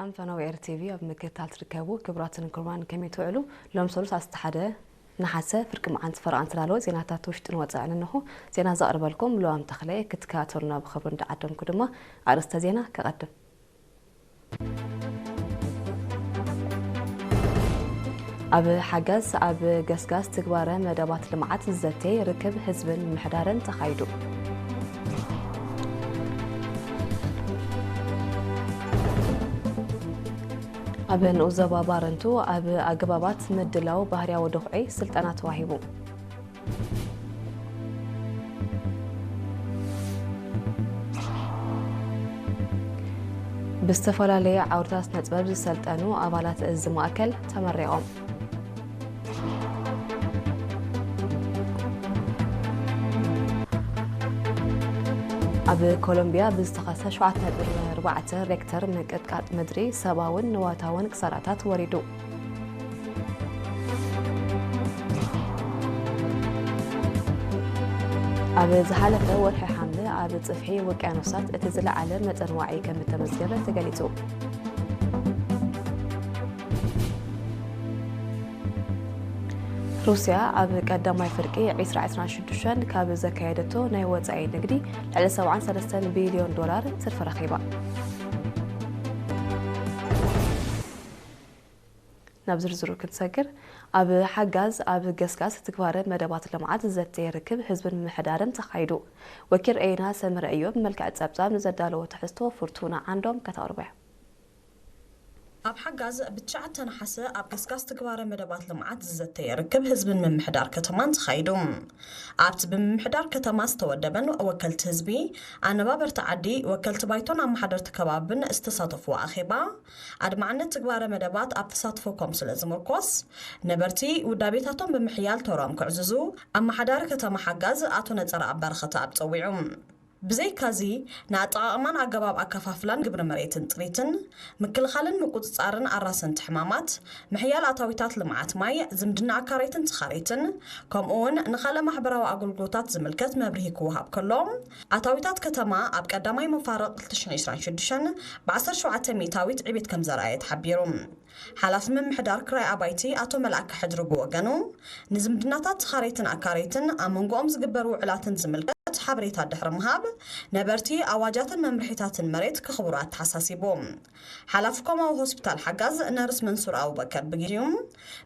ኣንፈናዊ ኤር ቲቪ ኣብ ምክትታል ትርከቡ ክቡራትን ክቡራን ከመይ ትውዕሉ? ሎም ሰሉስ ኣስተ ሓደ ነሓሰ ፍርቂ መዓልቲ ፈረቓ ዝተዳለወ ዜናታት ውሽጥን ወጻእን እንሆ። ዜና ዘቕርበልኩም ሉዋም ተኽለ ክትከታተሉና ብኽብሪ እንዳዓደምኩ ድማ ኣርእስተ ዜና ከቐድም። ኣብ ሓጋዝ ኣብ ገስጋስ ትግባረ መደባት ልምዓት ዝዘተየ ርክብ ህዝብን ምምሕዳርን ተኻይዱ። ኣብ ንኡስ ዞባ ባረንቱ ኣብ ኣገባባት ምድላው ባህርያዊ ድኹዒ ስልጠና ተዋሂቡ። ብዝተፈላለየ ዓውድታት ስነ ጥበብ ዝሰልጠኑ ኣባላት እዚ ማእከል ተመሪቖም። ኣብ ኮሎምቢያ ብዝተኸስተ ሸውዓተ ነጥቢ ኣርባዕተ ሬክተር ምንቅጥቃጥ ምድሪ ሰብኣውን ንዋታውን ክሳራታት ወሪዱ። ኣብ ዝሓለፈ ወርሒ ሓምለ ኣብ ጽፍሒ ውቅያኖሳት እቲ ዝለዓለ መጠን ዋዒ ከም እተመዝገበ ተገሊጹ። ሩስያ ኣብ ቀዳማይ ፍርቂ ዕስራ ዕስራን ሽዱሽተን ካብ ዘካየደቶ ናይ ወጻኢ ንግዲ ልዕሊ ሰብዓን ሰለስተን ቢልዮን ዶላር ትርፊ ረኺባ። ናብ ዝርዝሩ ክንሰግር፣ ኣብ ሓጋዝ ኣብ ገስጋስ ትግባረ መደባት ልምዓት ዝዘተየ ርክብ ህዝብን ምምሕዳርን ተኻይዱ። ወኪል ኤና ሰመረ እዮብ መልክዕ ጸብጻብ ንዘዳለዎ ትሕዝቶ ፍርቱና ዓንዶም ከተቕርቦ እያ። ኣብ ሓጋዝ ብትሽዓተ ነሓሰ ኣብ ገስጋስ ትግባረ መደባት ልምዓት ዝዘተየ ርክብ ህዝብን ምምሕዳር ከተማን ተኻይዱ። ኣብቲ ብምምሕዳር ከተማ ዝተወደበን ወከልቲ ህዝቢ፣ ኣነባበርቲ ዓዲ፣ ወከልቲ ባይቶን ኣመሓደርቲ ከባብን ዝተሳተፍዎ ኣኼባ፣ ኣድማዕነት ትግባረ መደባት ኣብ ተሳትፎ ኮም ስለ ዝምርኮስ፣ ነበርቲ ውዳቤታቶም ብምሕያል ተሮም ክዕዝዙ ኣመሓዳሪ ከተማ ሓጋዝ ኣቶ ነጸረኣብ በረኸተኣብ ጸዊዑ። ብዘይካዚ፣ ንኣጠቓቕማን ኣገባብ ኣከፋፍላን ግብሪ መሬትን ጥሪትን፣ ምክልኻልን ምቁጽጻርን ኣራሰንቲ ሕማማት፣ ምሕያል ኣታዊታት ልምዓት ማይ፣ ዝምድና ኣካረይትን ተኻረይትን፣ ከምኡ እውን ንኻልእ ማሕበራዊ ኣገልግሎታት ዝምልከት መብርሂ ክወሃብ ከሎ፣ ኣታዊታት ከተማ ኣብ ቀዳማይ መፋርቕ ክልተ ሽሕን ዕስራን ሽዱሽተን ብዓሰርተ ሸውዓተ ሚእታዊት ዕቤት ከም ዘርኣየ ተሓቢሩ። ሓላፊ ምምሕዳር ክራይ ኣባይቲ ኣቶ መልኣከ ሕድሪ ብወገኑ፣ ንዝምድናታት ተኻረይትን ኣካረይትን ኣብ መንጎኦም ዝግበር ውዕላትን ዝምልከት ሓበሬታ ድሕሪ ምሃብ፣ ነበርቲ ኣዋጃትን መምርሒታትን መሬት ከኽብሩ ኣተሓሳሲቡ። ሓላፊ ኮማዊ ሆስፒታል ሓጋዝ ነርስ መንሱር ኣቡበከር ብግዜኡ፣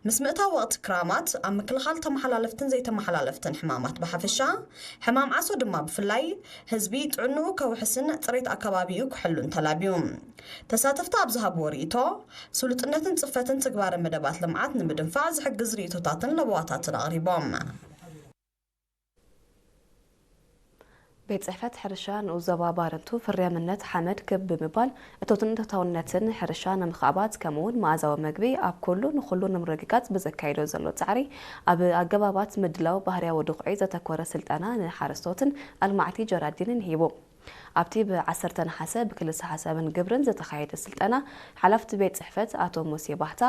ምስ ምእታው ወቕቲ ክራማት ኣብ ምክልኻል ተመሓላለፍትን ዘይተመሓላለፍትን ሕማማት ብሓፈሻ፣ ሕማም ዓሶ ድማ ብፍላይ፣ ህዝቢ ጥዕንኡ ከውሕስን ጽሬት ኣከባቢኡ ክሕሉን ተላብዩ። ተሳተፍቲ ኣብ ዝሃብዎ ርእይቶ፣ ስሉጥነትን ጽፈትን ትግባረ መደባት ልምዓት ንምድንፋዕ ዝሕግዝ ርእይቶታትን ለበዋታትን ኣቕሪቦም። ቤት ጽሕፈት ሕርሻ ንኡስ ዞባ ባረንቱ ፍርያምነት ሓመድ ክብ ብምባል እቶትን እቶታውነትን ሕርሻ ንምኽዕባት ከምኡውን መኣዛዊ መግቢ ኣብ ኩሉ ንኹሉ ንምርግጋጽ ብዘካይዶ ዘሎ ጻዕሪ ኣብ ኣገባባት ምድላው ባህርያዊ ድኹዒ ዘተኮረ ስልጠና ንሓረስቶትን ኣልማዕቲ ጀራዲንን ሂቡ። ኣብቲ ብ ዓሰርተ ነሓሰ ብክልሰ ሓሳብን ግብርን ዝተኻየደ ስልጠና፣ ሓላፍቲ ቤት ጽሕፈት ኣቶ ሙሴ ባህታ፣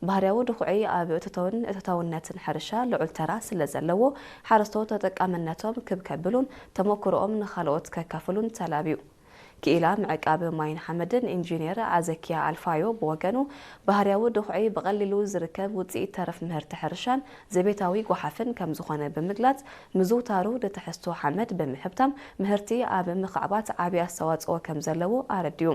ባህርያዊ ድኹዒ ኣብ እቶታውን እቶታውነትን ሕርሻ ልዑል ተራ ስለ ዘለዎ፣ ሓረስቶት ተጠቃምነቶም ክብ ከብሉን ተመኩሮኦም ንኻልኦት ከካፍሉን ተላብዩ። ክኢላ ምዕቃብ ማይን ሓመድን ኢንጂነር ኣዘኪያ ኣልፋዮ ብወገኑ፣ ባህርያዊ ድኹዒ ብቐሊሉ ዝርከብ ውጽኢት ተረፍ ምህርቲ ሕርሻን ዘቤታዊ ጓሓፍን ከም ዝኾነ ብምግላጽ፣ ምዝውታሩ ንትሕዝቶ ሓመድ ብምሕብታም ምህርቲ ኣብ ምኽዕባት ዓቢ ኣስተዋጽኦ ከም ዘለዎ ኣረዲኡ።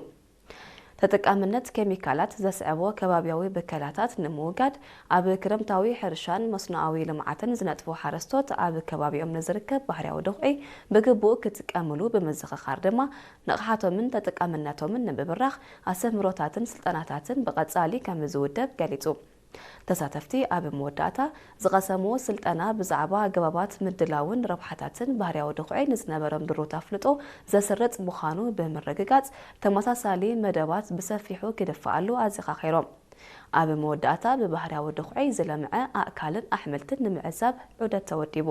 ተጠቃምነት ኬሚካላት ዘስዕቦ ከባብያዊ ብከላታት ንምውጋድ፣ ኣብ ክረምታዊ ሕርሻን መስኖኣዊ ልምዓትን ዝነጥፉ ሓረስቶት ኣብ ከባቢኦም ንዝርከብ ባህርያዊ ድኹዒ ብግቡእ ክጥቀምሉ ብምዝኽኻር ድማ፣ ንቕሓቶምን ተጠቃምነቶምን ንምብራኽ ኣስተምህሮታትን ስልጠናታትን ብቐጻሊ ከም ዝውደብ ገሊጹ። ተሳተፍቲ ኣብ መወዳእታ ዝቐሰምዎ ስልጠና ብዛዕባ ኣገባባት ምድላውን ረብሓታትን ባህርያዊ ድኹዒ ንዝነበሮም ድሩት ኣፍልጦ ዘስርጽ ምዃኑ ብምርግጋጽ፣ ተመሳሳሊ መደባት ብሰፊሑ ክድፈኣሉ ኣዘኻኺሮም። ኣብ መወዳእታ ብባህርያዊ ድኹዒ ዝለምዐ ኣእካልን ኣሕምልትን ንምዕዛብ ዑደት ተወዲቡ።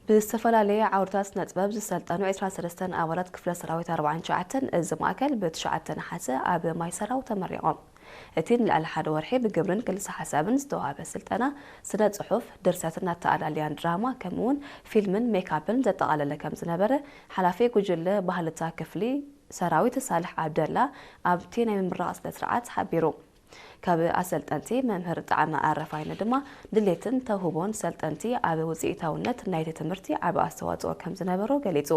ብዝተፈላለየ ዓውድታት ስነ ጥበብ ዝሰልጠኑ ዕስራን ሰለስተን ኣባላት ክፍለ ሰራዊት ኣርባዓን ትሽዓተን እዚ ማእከል ብትሽዓተ ነሓሰ ኣብ ማይ ሰራው ተመሪቖም። እቲ ንልዕሊ ሓደ ወርሒ ብግብርን ክልሰ ሓሳብን ዝተዋህበ ስልጠና፣ ስነ ጽሑፍ፣ ድርሰትን ኣተኣላልያን ድራማ፣ ከምኡውን ፊልምን ሜካፕን ዘጠቓለለ ከም ዝነበረ፣ ሓላፊ ጉጅለ ባህልታ ክፍሊ ሰራዊት ሳልሕ ዓብደላ ኣብቲ ናይ ምምራቕ ስነ ስርዓት ሓቢሩ። ካብ ኣሰልጠንቲ መምህር ጣዕመ ኣረፋይነ ድማ ድሌትን ተውህቦን ሰልጠንቲ ኣብ ውፅኢታውነት ናይቲ ትምህርቲ ዓቢ ኣስተዋፅኦ ከም ዝነበሮ ገሊጹ።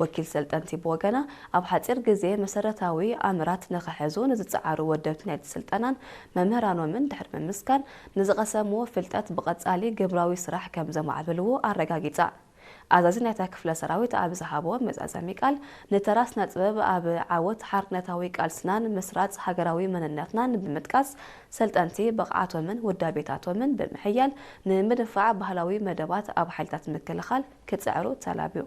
ወኪል ሰልጠንቲ ብወገና፣ ኣብ ሓፂር ግዜ መሰረታዊ ኣምራት ንኽሕዙ ንዝፀዓሩ ወደብቲ ናይቲ ስልጠናን መምህራኖምን ድሕሪ ምምስጋን፣ ንዝቐሰምዎ ፍልጠት ብቐፃሊ ግብራዊ ስራሕ ከም ዘማዕብልዎ ኣረጋጊፃ። ኣዛዚ ናይታ ክፍለ ሰራዊት ኣብ ዝሃቦ መዛዘሚ ቃል፣ ንተራ ስነ ጥበብ ኣብ ዓወት ሓርነታዊ ቃልስናን ምስራጽ ሃገራዊ መንነትናን ብምጥቃስ፣ ሰልጠንቲ ብቕዓቶምን ውዳቤታቶምን ብምሕያል ንምድንፋዕ ባህላዊ መደባት ኣብ ሓይልታት ምክልኻል ክጽዕሩ ተላብዩ።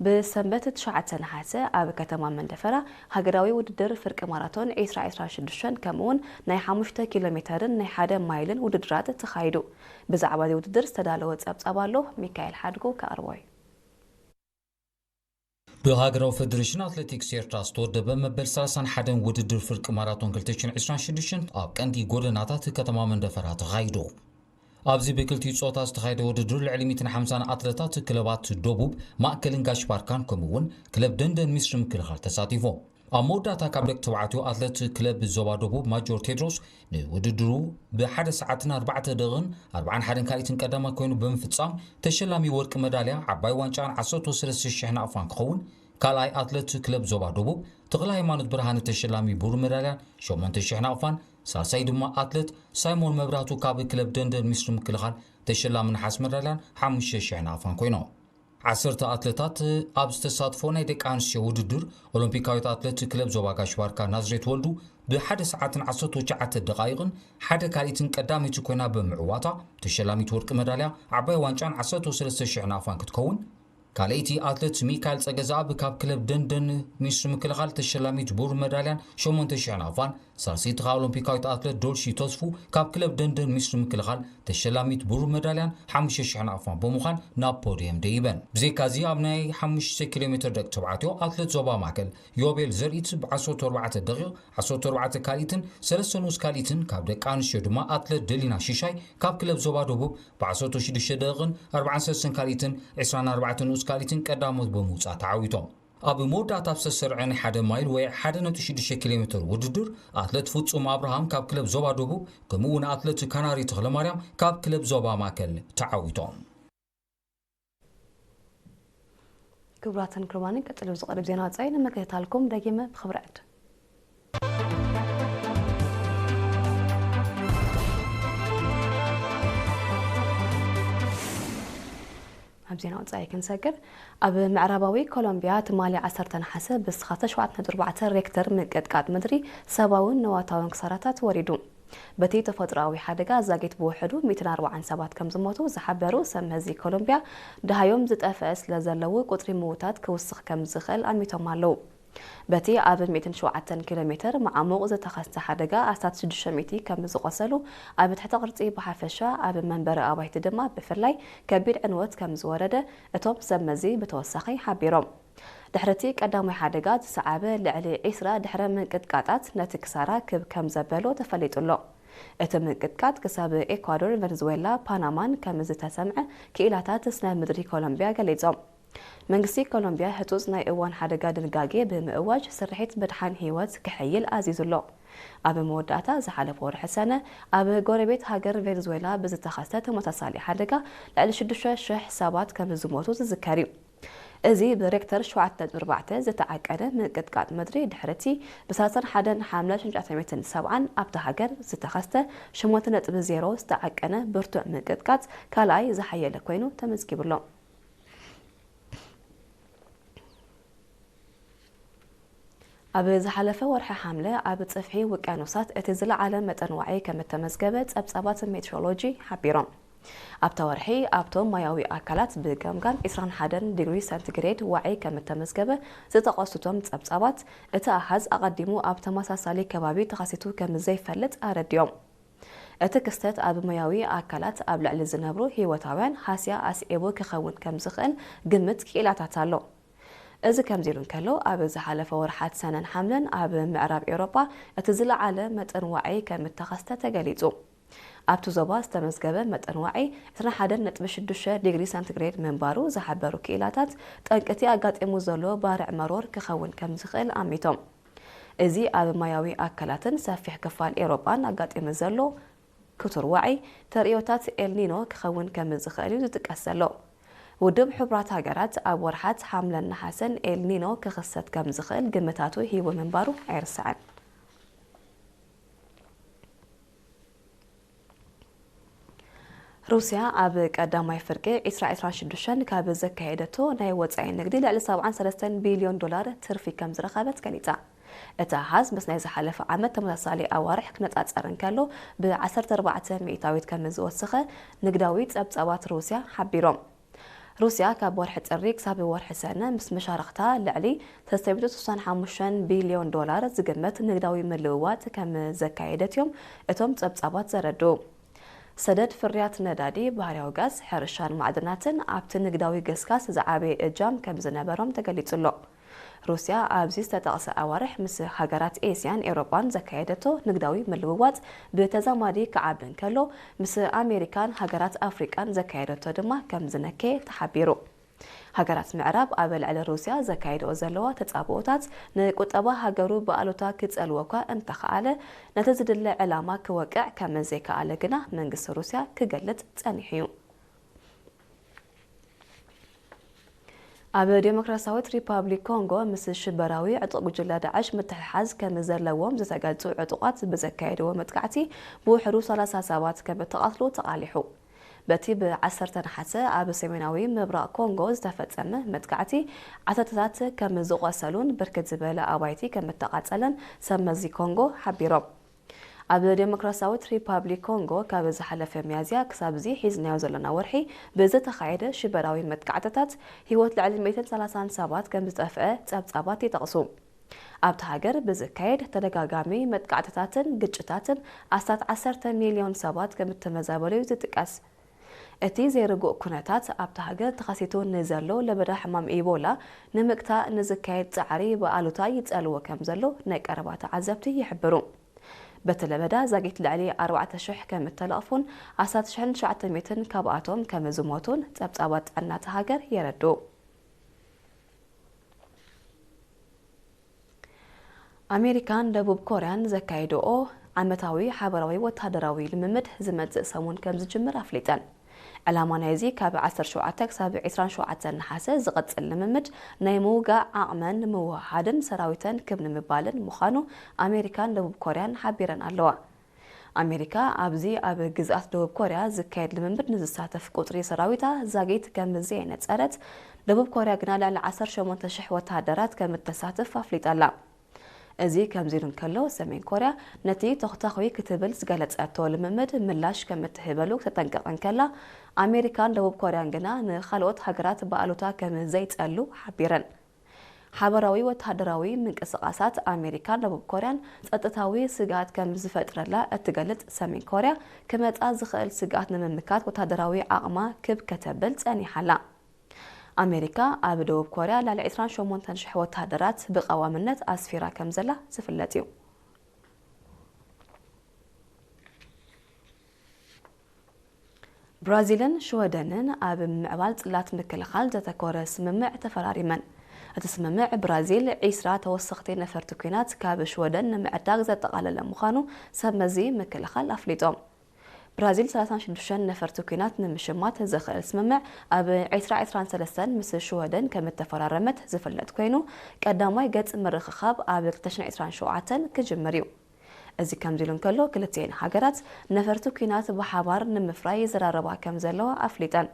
ብሰንበት ትሽዓተ ነሓሰ ኣብ ከተማ መንደፈራ ሃገራዊ ውድድር ፍርቂ ማራቶን ዒስራ ዒስራ ሽዱሽተ ከምኡውን ናይ ሓሙሽተ ኪሎ ሜተርን ናይ ሓደ ማይልን ውድድራት ተኻይዱ። ብዛዕባ እዚ ውድድር ዝተዳለወ ጸብጻብ ኣሎ፣ ሚካኤል ሓድጉ ከቕርቦ እዩ። ብሃገራዊ ፌደሬሽን ኣትሌቲክስ ኤርትራ ዝተወደበ መበል ሰላሳን ሓደን ውድድር ፍርቂ ማራቶን ክልተ ሽሕን ዕስራን ሽዱሽተን ኣብ ቀንዲ ጎደናታት ከተማ መንደፈራ ተኻይዱ። ኣብዚ ብክልቲኡ ጾታ ዝተኻየደ ውድድር ልዕሊ ሚእትን ሓምሳን ኣትለታት ክለባት ደቡብ፣ ማእከልን ጋሽ ባርካን ከምኡ እውን ክለብ ደንደን ሚስሪ ምክልኻል ተሳቲፎም። ኣብ መወዳእታ ካብ ደቂ ተባዕትዮ ኣትለት ክለብ ዞባ ደቡብ ማጆር ቴድሮስ ንውድድሩ ብሓደ ሰዓትን ኣርባዕተ ደቂቕን ኣርባዓን ሓደን ካልኢትን ቀዳማይ ኮይኑ ብምፍጻም ተሸላሚ ወርቂ መዳልያ ዓባይ ዋንጫን ዓሰርተ ሰለስተ ሽሕ ናቕፋን ክኸውን፣ ካልኣይ ኣትለት ክለብ ዞባ ደቡብ ተኽለ ሃይማኖት ብርሃነ ተሸላሚ ብሩር መዳልያን ሸሞንተ ሽሕ ናቕፋን፣ ሳልሳይ ድማ ኣትለት ሳይሞን መብራህቱ ካብ ክለብ ደንደን ሚስሪ ምክልኻል ተሸላሚ ነሓስ መዳልያን ሓሙሽተ ሽሕ ናቕፋን ኮይኖም። ዓሰርተ ኣትለታት ኣብ ዝተሳትፎ ናይ ደቂ ኣንስትዮ ውድድር፣ ኦሎምፒካዊት ኣትለት ክለብ ዞባ ጋሽ ባርካ ናዝሬት ወልዱ ብሓደ ሰዓትን ዓሰርተ ትሽዓተ ደቓይቕን ሓደ ካልኢትን ቀዳመይቲ ኮይና ብምዕዋታ፣ ተሸላሚት ወርቂ መዳልያ ዓባይ ዋንጫን ዓሰርተ ሰለስተ ሽሕ ናቕፋን ክትከውን፣ ካልኣይቲ ኣትለት ሚካኤል ጸገዛኣብ ካብ ክለብ ደንደን ሚኒስትሪ ምክልኻል ተሸላሚት ብሩር መዳልያን ሸሞንተ ሽሕ ናቕፋን፣ ሳልሰይቲ ከኣ ኦሎምፒካዊት ኣትለት ዶልሺ ተስፉ ካብ ክለብ ደንደን ሚኒስትሪ ምክልኻል ተሸላሚት ብሩር መዳልያን ሓሙሽተ ሽሕ ናቕፋን ብምዃን ናብ ፖድየም ደይበን። ብዘይካዚ ኣብ ናይ ሓሙሽተ ኪሎ ሜትር ደቂ ተባዕትዮ ኣትለት ዞባ ማእከል ዮቤል ዘርኢት ብዓሰርተ ኣርባዕተ ደቂቕ ዓሰርተ ኣርባዕተ ካልኢትን ሰለስተ ንኡስ ካልኢትን፣ ካብ ደቂ ኣንስትዮ ድማ ኣትለት ደሊና ሽሻይ ካብ ክለብ ዞባ ደቡብ ብዓሰርተ ሽዱሽተ ደቂቕን ኣርባዓን ሰለስተን ካልኢትን ዕስራን ኣርባዕተን ንኡስ ካልኢትን ቀዳሞት ብምውጻእ ተዓዊቶም። ኣብ መወዳእታ ኣብ ዝተሰርዐ ናይ ሓደ ማይል ወይ ሓደ ነጥቢ ሽዱሽተ ኪሎ ሜትር ውድድር፣ ኣትለት ፍጹም ኣብርሃም ካብ ክለብ ዞባ ደቡብ፣ ከምኡ እውን ኣትለት ካናሪ ተኽለማርያም ካብ ክለብ ዞባ ማእከል ተዓዊቶም። ክቡራትን ክቡራንን፣ ቀጺሉ ዝቐርብ ዜና ወጻኢ ንምክትታልኩም ደጊመ ብኽብሪ ዕድ። ኣብ ዜና ወጻኢ ክንሰግር፣ ኣብ ምዕራባዊ ኮሎምቢያ ትማሊ ዓሰርተ ነሓሰ ብስኻተ ሸውዓተ ነጥቢ ኣርባዕተ ሬክተር ምንቅጥቃጥ ምድሪ ሰብኣውን ንዋታውን ክሳራታት ወሪዱ። በቲ ተፈጥሮኣዊ ሓደጋ ዛጊት ብውሕዱ ሚእትን ኣርባዓን ሰባት ከም ዝሞቱ ዝሓበሩ ሰብ መዚ ኮሎምቢያ፣ ደሃዮም ዝጠፍአ ስለ ዘለዉ ቁጽሪ ምዉታት ክውስኽ ከም ዝኽእል ኣሚቶም ኣለዉ። በቲ ኣብ ሚእትን ሸውዓተን ኪሎ ሜትር መዓሙቕ ዝተኸስተ ሓደጋ ኣስታት ሽዱሽተ ሚእቲ ከም ዝቖሰሉ፣ ኣብ ትሕተ ቅርጺ ብሓፈሻ፣ ኣብ መንበሪ ኣባይቲ ድማ ብፍላይ ከቢድ ዕንወት ከም ዝወረደ እቶም ሰብ መዚ ብተወሳኺ ሓቢሮም። ድሕሪ እቲ ቀዳማይ ሓደጋ ዝሰዓበ ልዕሊ ዒስራ ድሕረ ምንቅጥቃጣት ነቲ ክሳራ ክብ ከም ዘበሎ ተፈሊጡ ኣሎ። እቲ ምንቅጥቃጥ ክሳብ ኤኳዶር፣ ቨንዙዌላ፣ ፓናማን ከም ዝተሰምዐ ክኢላታት ስነ ምድሪ ኮሎምቢያ ገሊጾም። መንግስቲ ኮሎምቢያ ህጹጽ ናይ እዋን ሓደጋ ድንጋጌ ብምእዋጅ ስርሒት ምድሓን ህይወት ክሕይል ኣዚዙ ኣሎ። ኣብ መወዳእታ ዝሓለፈ ወርሒ ሰነ ኣብ ጎረቤት ሃገር ቬንዙዌላ ብዝተኸስተ ተመሳሳሊ ሓደጋ ልዕሊ ሽዱሽተ ሽሕ ሰባት ከም ዝሞቱ ዝዝከር እዩ። እዚ ብሬክተር ሸውዓተ ነጥቢ ኣርባዕተ ዝተዓቀነ ምንቅጥቃጥ ምድሪ ድሕሪ እቲ ብሳልሳን ሓደን ሓምለ ሽዱሽተ ሚእትን ሰብዓን ኣብታ ሃገር ዝተኸስተ ሸሞንተ ነጥቢ ዜሮ ዝተዓቀነ ብርቱዕ ምንቅጥቃጥ ካልኣይ ዝሓየለ ኮይኑ ተመዝጊቡ ኣሎ። ኣብ ዝሓለፈ ወርሒ ሓምለ ኣብ ጽፍሒ ውቅያኖሳት እቲ ዝለዓለ መጠን ዋዒ ከም እተመዝገበ ጸብጻባት ሜትሮሎጂ ሓቢሮም። ኣብታ ወርሒ ኣብቶም ማያዊ ኣካላት ብገምጋም ዒስራን ሓደን ዲግሪ ሰንቲግሬድ ዋዒ ከም እተመዝገበ ዝጠቐሱቶም ጸብጻባት፣ እቲ ኣሃዝ ኣቐዲሙ ኣብ ተመሳሳሊ ከባቢ ተኸሲቱ ከም ዘይፈልጥ ኣረዲኦም። እቲ ክስተት ኣብ ማያዊ ኣካላት ኣብ ልዕሊ ዝነብሩ ህይወታውያን ሃስያ ኣስዒቡ ክኸውን ከም ዝኽእል ግምት ክኢላታት ኣሎ። እዚ ከምዚ ኢሉ እንከሎ፣ ኣብ ዝሓለፈ ወርሓት ሰነን ሓምለን ኣብ ምዕራብ ኤውሮጳ እቲ ዝለዓለ መጠን ዋዒ ከም እተኸስተ ተገሊጹ። ኣብቲ ዞባ ዝተመዝገበ መጠን ዋዒ ዕስራን ሓደን ነጥቢ ሽዱሽተ ዲግሪ ሰንቲግሬድ ምንባሩ ዝሓበሩ ክኢላታት፣ ጠንቂ እቲ ኣጋጢሙ ዘሎ ባርዕ መሮር ክኸውን ከም ዝኽእል ኣሚቶም። እዚ ኣብ ማያዊ ኣካላትን ሰፊሕ ክፋል ኤውሮጳን ኣጋጢሙ ዘሎ ክቱር ዋዒ ተርእዮታት ኤልኒኖ ክኸውን ከም ዝኽእል እዩ ዝጥቀስ ዘሎ። ውድብ ሕቡራት ሃገራት ኣብ ወርሓት ሓምለን ነሓሰን ኤልኒኖ ክኽሰት ከም ዝኽእል ግምታቱ ሂቡ ምንባሩ ኣይርሳዕን። ሩስያ ኣብ ቀዳማይ ፍርቂ ዕስራ ዕስራን ሽዱሽተን ካብ ዘካየደቶ ናይ ወጻኢ ንግዲ ልዕሊ ሰብዓን ሰለስተን ቢልዮን ዶላር ትርፊ ከም ዝረኸበት ገሊጻ። እቲ ኣሃዝ ምስ ናይ ዝሓለፈ ዓመት ተመሳሳሊ ኣዋርሕ ክነጻጸር እንከሎ፣ ብ ዓሰርተ ኣርባዕተ ሚእታዊት ከም ዝወሰኸ ንግዳዊ ጸብጻባት ሩስያ ሓቢሮም። ሩስያ ካብ ወርሒ ጥሪ ክሳብ ወርሒ ሰነ ምስ መሻርኽታ ልዕሊ ሰለስተ ሚእቲ ስሳን ሓሙሽተን ቢልዮን ዶላር ዝግመት ንግዳዊ ምልውዋጥ ከም ዘካየደት እዮም እቶም ጸብጻባት ዘረድኡ። ሰደድ ፍርያት ነዳዲ፣ ባህርያዊ ጋዝ፣ ሕርሻን ማዕድናትን ኣብቲ ንግዳዊ ገስጋስ ዝዓበየ እጃም ከም ዝነበሮም ተገሊጹ ኣሎ። ሩስያ ኣብዚ ዝተጠቕሰ ኣዋርሕ ምስ ሃገራት ኤስያን ኤውሮጳን ዘካየደቶ ንግዳዊ ምልውዋጥ ብተዛማዲ ክዓቢ እንከሎ፣ ምስ ኣሜሪካን ሃገራት ኣፍሪቃን ዘካየደቶ ድማ ከም ዝነከየ ተሓቢሩ። ሃገራት ምዕራብ ኣብ ልዕሊ ሩስያ ዘካየድኦ ዘለዋ ተጻብኦታት ንቁጠባ ሃገሩ ብኣሉታ ክጸልዎ እኳ እንተኸኣለ፣ ነቲ ዝድለ ዕላማ ክወቅዕ ከም ዘይከኣለ ግና መንግስቲ ሩስያ ክገልጽ ጸኒሑ እዩ። ኣብ ዴሞክራሲያዊት ሪፓብሊክ ኮንጎ ምስ ሽበራዊ ዕጡቕ ጉጅለ ዳዕሽ ምትሕሓዝ ከም ዘለዎም ዝተገልጹ ዕጡቓት ብዘካየድዎ መጥቃዕቲ ብውሕዱ ሰላሳ ሰባት ከም እተቐትሉ ተቓሊሑ። በቲ ብ ዓሰርተ ነሓሰ ኣብ ሰሜናዊ ምብራቕ ኮንጎ ዝተፈጸመ መጥቃዕቲ፣ ዓሰርተታት ከም ዝቖሰሉን ብርክት ዝበለ ኣባይቲ ከም እተቓጸለን ሰብ መዚ ኮንጎ ሓቢሮም። ኣብ ዴሞክራሲያዊት ሪፓብሊክ ኮንጎ ካብ ዝሓለፈ ሚያዝያ ክሳብ እዚ ሒዝናዮ ዘለና ወርሒ ብዝተኻየደ ሽበራዊ መጥቃዕትታት ህይወት ልዕሊ ሚእትን ሰላሳን ሰባት ከም ዝጠፍአ ጸብጻባት ይጠቕሱ። ኣብታ ሃገር ብዝካየድ ተደጋጋሚ መጥቃዕትታትን ግጭታትን ኣስታት ዓሰርተ ሚልዮን ሰባት ከም እተመዛበሉ እዩ ዝጥቀስ። እቲ ዘይርጉእ ኩነታት ኣብታ ሃገር ተኸሲቱ ንዘሎ ለበዳ ሕማም ኢቦላ ንምግታእ ንዝካየድ ጻዕሪ ብኣሉታ ይጸልዎ ከም ዘሎ ናይ ቀረባ ተዓዘብቲ ይሕብሩ። በቲ ለበዳ ዛጊት ልዕሊ ኣርባዕተ ሽሕ ከም እተለቕፉን ኣስታት ሽሕን ትሽዓተ ሚእትን ካብኣቶም ከም ዝሞቱን ጸብጻባት ጥዕና እታ ሃገር የረድኡ። ኣሜሪካን ደቡብ ኮርያን ዘካየድኦ ዓመታዊ ሓበራዊ ወተሃደራዊ ልምምድ ዝመጽእ ሰሙን ከም ዝጅምር ኣፍሊጠን። ዕላማ ናይዚ ካብ ዓሰርተ ሸውዓተ ክሳብ ዕስራን ሸውዓተን ነሓሰ ዝቕጽል ልምምድ ናይ ምውጋእ ዓቕመን ንምውህሃድን ሰራዊተን ክብ ንምባልን ምዃኑ ኣሜሪካን ደቡብ ኮርያን ሓቢረን ኣለዋ። ኣሜሪካ ኣብዚ ኣብ ግዝኣት ደቡብ ኮርያ ዝካየድ ልምምድ ንዝሳተፍ ቁጽሪ ሰራዊታ ዛጊት ከም ዘየነጸረት፣ ደቡብ ኮርያ ግና ልዕሊ ዓሰርተ ሸሞንተ ሽሕ ወተሃደራት ከም እተሳትፍ ኣፍሊጣ ኣላ። እዚ ከምዚ ኢሉ እንከሎ፣ ሰሜን ኮርያ ነቲ ተኹተኹይ ክትብል ዝገለጸቶ ልምምድ ምላሽ ከም እትህበሉ ክተጠንቅቕ እንከላ፣ ኣሜሪካን ደቡብ ኮርያን ግና ንኻልኦት ሃገራት ብኣሉታ ከም ዘይጸሉ ሓቢረን። ሓበራዊ ወተሃደራዊ ምንቅስቓሳት ኣሜሪካን ደቡብ ኮርያን ጸጥታዊ ስግኣት ከም ዝፈጥረላ እትገልጽ ሰሜን ኮርያ፣ ክመጻ ዝኽእል ስግኣት ንምምካት ወተሃደራዊ ዓቕማ ክብ ከተብል ጸኒሓ ኣላ። ኣሜሪካ ኣብ ደቡብ ኮርያ ልዕሊ ዕስራን ሸሞንተን ሽሕ ወተሃደራት ብቐዋምነት ኣስፊራ ከም ዘላ ዝፍለጥ እዩ። ብራዚልን ሽወደንን ኣብ ምምዕባል ጽላት ምክልኻል ዘተኮረ ስምምዕ ተፈራሪመን። እቲ ስምምዕ ብራዚል ዒስራ ተወሰኽቲ ነፈርቲ ኲናት ካብ ሽወደን ንምዕዳግ ዘጠቓለለ ምዃኑ ሰብ መዚ ምክልኻል ኣፍሊጦም። ብራዚል ሰላሳን ሽዱሽተን ነፈርቲ ኲናት ንምሽማት ዘኽእል ስምምዕ ኣብ ዕስራ ዕስራን ሰለስተን ምስ ሽወደን ከም እተፈራረመት ዝፍለጥ ኮይኑ፣ ቀዳማይ ገጽ ምርኽኻብ ኣብ ክልተ ሽሕን ዕስራን ሸውዓተን ክጅምር እዩ። እዚ ከምዚ ኢሉ እንከሎ፣ ክልቲኤን ሃገራት ነፈርቲ ኲናት ብሓባር ንምፍራይ ይዘራረባ ከም ዘለዋ ኣፍሊጠን።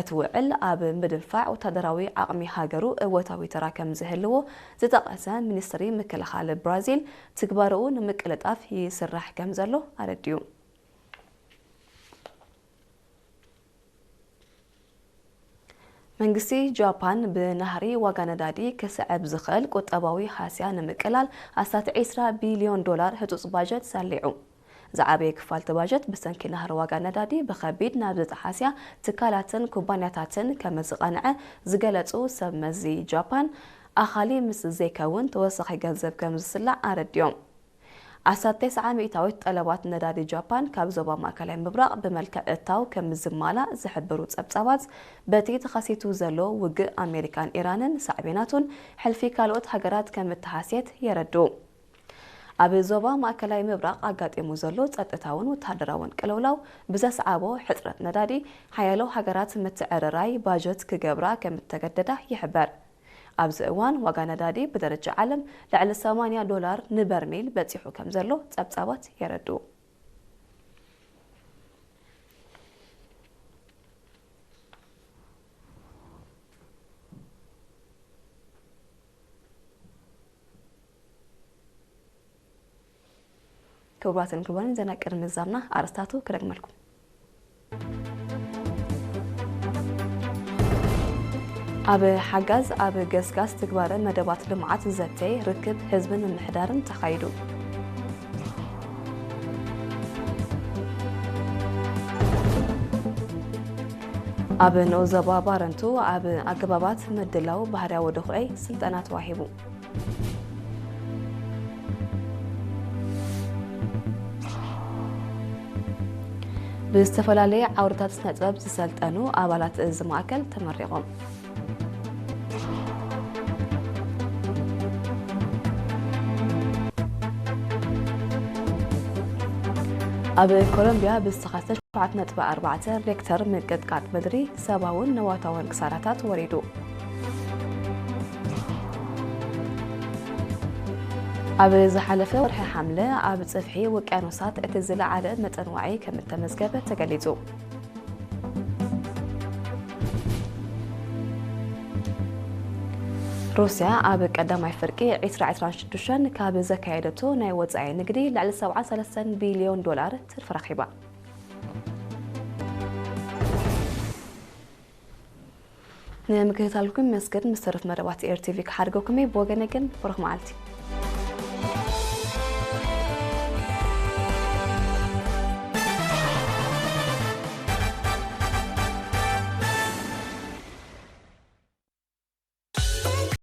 እቲ ውዕል ኣብ ምድንፋዕ ወታደራዊ ዓቕሚ ሃገሩ እወታዊ ተራ ከም ዝህልዎ ዝጠቐሰ ሚኒስትሪ ምክልኻል ብራዚል፣ ትግባረኡ ንምቅልጣፍ ይስራሕ ከም ዘሎ ኣረዲኡ። መንግስቲ ጃፓን ብናህሪ ዋጋ ነዳዲ ክስዕብ ዝኽእል ቁጠባዊ ሃስያ ንምቅላል ኣስታት ዕስራ ቢልዮን ዶላር ህጹጽ ባጀት ሰሊዑ። ዝዓበየ ክፋል እቲ ባጀት ብሰንኪ ናህሪ ዋጋ ነዳዲ ብኸቢድ ናብ ዝጠሓስያ ትካላትን ኩባንያታትን ከም ዝቐንዐ ዝገለጹ ሰብ መዚ ጃፓን፣ ኣኻሊ ምስ ዘይከውን ተወሳኺ ገንዘብ ከም ዝስላዕ ኣረዲኦም። ዓሰርተ ተስዓ ሚእታዊት ጠለባት ነዳዲ ጃፓን ካብ ዞባ ማእከላይ ምብራቕ ብመልክዕ እታው ከም ዝማላእ ዝሕብሩ ጸብጻባት፣ በቲ ተኸሲቱ ዘሎ ውግእ ኣሜሪካን ኢራንን ሳዕቤናቱን ሕልፊ ካልኦት ሃገራት ከም እተሃስየት የረድኡ። ኣብ ዞባ ማእከላይ ምብራቕ ኣጋጢሙ ዘሎ ጸጥታውን ወተሃደራውን ቅልውላው ብዘስዓቦ ሕጽረት ነዳዲ፣ ሓያሎ ሃገራት ምትዕርራይ ባጀት ክገብራ ከም እተገደዳ ይሕበር። ኣብዚ እዋን ዋጋ ነዳዲ ብደረጃ ዓለም ልዕሊ ሰማንያ ዶላር ንበርሚል በጺሑ ከም ዘሎ ጸብጻባት የረድኡ። ክቡራትን ክቡራን፣ ዜና ቅድሚ ምዛምና ኣርእስታቱ ክደግመልኩም። ኣብ ሓጋዝ ኣብ ገስጋስ ትግባረ መደባት ልምዓት ዘተ ርክብ ህዝብን ምምሕዳርን ተኻይዱ። ኣብ ንኡስ ዞባ ባረንቱ ኣብ ኣገባባት ምድላው ባህርያዊ ድኹዒ ስልጠና ተዋሂቡ። ብዝተፈላለየ ዓውድታት ስነ ጥበብ ዝሰልጠኑ ኣባላት እዚ ማእከል ተመሪቖም። ኣብ ኮሎምቢያ ብዝተኸስተ ሸውዓተ ነጥቢ ኣርባዕተ ሬክተር ምንቅጥቃጥ ምድሪ ሰብኣውን ንዋታውን ክሳራታት ወሪዱ። ኣብ ዝሓለፈ ወርሒ ሓምለ ኣብ ጽፍሒ ውቅያኖሳት እቲ ዝለዓለ መጠን ዋዒ ከም እተመዝገበ ተገሊጹ። ሩስያ ኣብ ቀዳማይ ፍርቂ ዕስራ ዕስራን ሽዱሽተን ካብ ዘካየደቶ ናይ ወጻኢ ንግዲ ልዕሊ ሰብዓን ሰለስተን ቢልዮን ዶላር ትርፊ ረኺባ። ንምክትታልኩም መስገን ምስ ተረፍ መደባት ኤር ቲቪ ክሓድገኩም እየ። ብወገነ ግን ብሩኽ መዓልቲ።